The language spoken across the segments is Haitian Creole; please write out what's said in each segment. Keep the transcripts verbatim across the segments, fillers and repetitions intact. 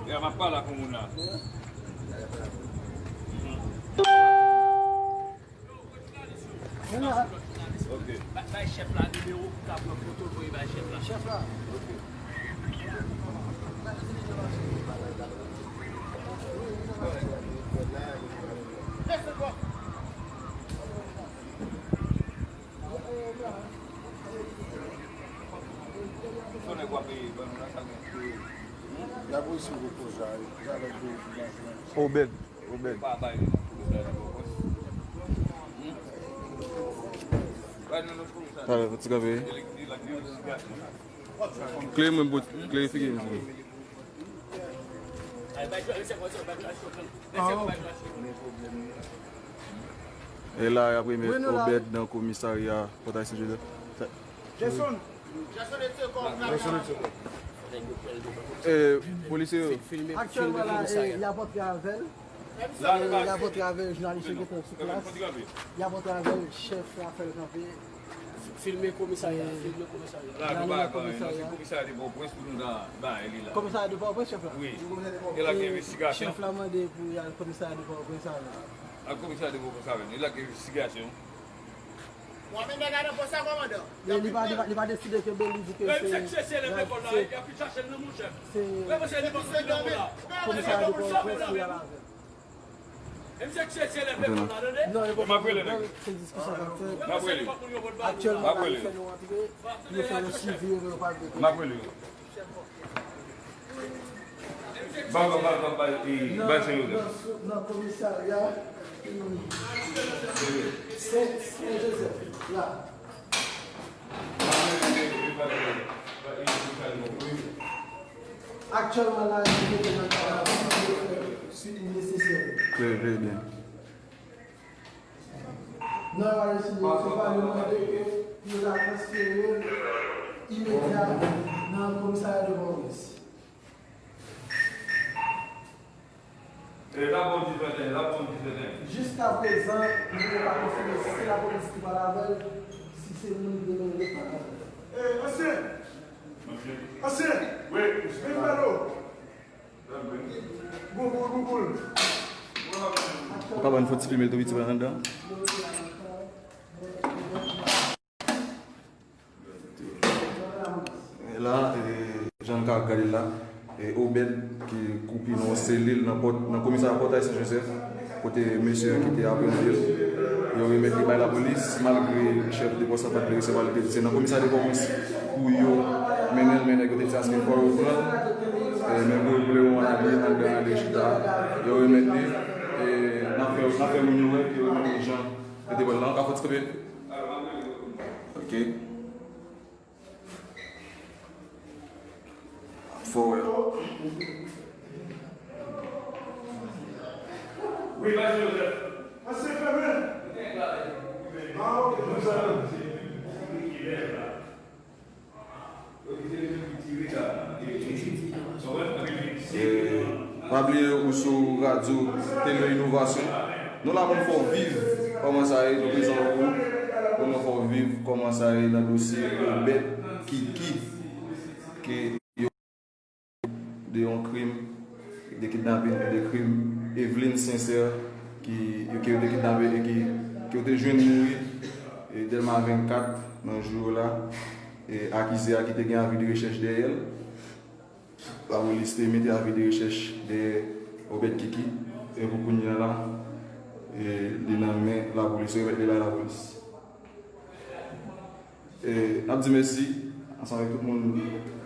Ya m ap pale ak moun nan. Ok. Ba- Bay chèf la nimewo pou ka pran foto voye bay chèf la. Chèf la. Ok. Son nèg w ap ban nou la, sa gen. La polis sou repoze a, avèk de. Obed, Obed. Talè, fò ti kanpe. Klere mwen, bout, klere figi m. E la, y ap remèt Obed nan komisarya Pòtay Sen Jozèf. Jason. E, polisye yo. Aktyèlman la, e, y ap antre avè l. E, y ap antre avè l, jounalis yo gentan sou plas. Y ap antre avè l, chèf la fè l kanpe. Filme komisarya, filme komisarya. La, nou ba komisarya. Komisarya de Pòtoprens pou nou ta bay li la. Komisarya de Pòtoprens, chèf la? Wi. E l ap gen envestigasyon. Chèf la mande pou y al komisarya de Pòtoprens avè l. Al komisarya de Pòtoprens avè l. E l ap gen envestigasyon. Mwen menm nèg la nan pòs la, kòmandan. Men li pa, li pa, li pa deside kenbe li, di ke se, se, se komisarya de Pòtoprens ki al avè l. Non, e pa pwoblèm, se diskisyon k ap fèt. Aktyèlman, la, yo fè nou antre, yo fè nou siveye, men yo pa vle. Ba, ba, ba, ba, ba, e, nan, ba, Sen Jozèf. Nan, nan komisarya, e, Sen, Sen Jozèf, la. Aktyèlman, la, yo mete nan kadav, yo fè suivi nesesè. Trè, trè byen. Nan yo deside, se pa yo mande ke pou yo ta transfere l imedya nan komisarya de Pòtoprens. E, l ap bon dizèt, l ap bon dizèt. Jiska prezan, nou poko pa konfime si se lapolis ki pral avè l, si se moun ki te mele l ki pral avè l. E, ansyen! Ansyen! Wi. Men balo! Gougoul, gougoul. Ou ka ban fò ti filme l tou piti pa anndan. E la, e, jan n ka gade l la, e, Obed ki koupi nan yon selil nan pòt, nan komisarya Pòtay Sen Jozèf, kote mesye ki te aprann li, yo remèt li bay lapolis, malgre chèf de pòs la pa t vle resevwa l, li te di se nan komisarya de Pòtoprens pou yo mennen l, men nèg yo te di aske fò yo pran l, e, men pou, pou le moman la, li anndan, li chita, yo remèt li, e, n ap fè, n ap fè moun yo wè ke yo remèt li jan yo te pran l lan, ka fò ti kanpe. Ok. Fò wè. Wi, Mesye Jozèf. Mesye fèmen. Ah, ok. E, pa bliye ou sou Radyo Tele Inovasyon. Nou la pou n fè w viv kòman sa ye, nou prezan pou ou, pou nou fè w viv kòman sa ye nan dosye Obed Kiki, ke yo de yon krim, de kidnapin e de krim Eveline Sincère, ki, ke yo te kidnape e ki, ke yo te jwenn mouri, e, Dèlma vennkat nan jou yo la, e, akize a ki te gen avi de rechèch dèyè l. Lapolis te mete avi de rechèch dèyè Obed Kiki, e pou kounye a la, e, li nan men lapolis, yo remèt li bay lapolis. E, n ap di mèsi ansanm avèk tout moun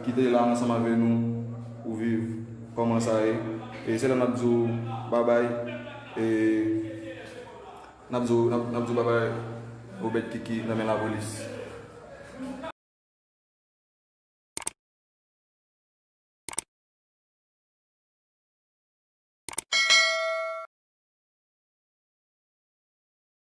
ki te la ansanm avèk nou pou viv kòman sa ye. E se la n ap di w babay. E n ap di w, n ap, n ap di w babay, Obed Kiki nan men lapolis.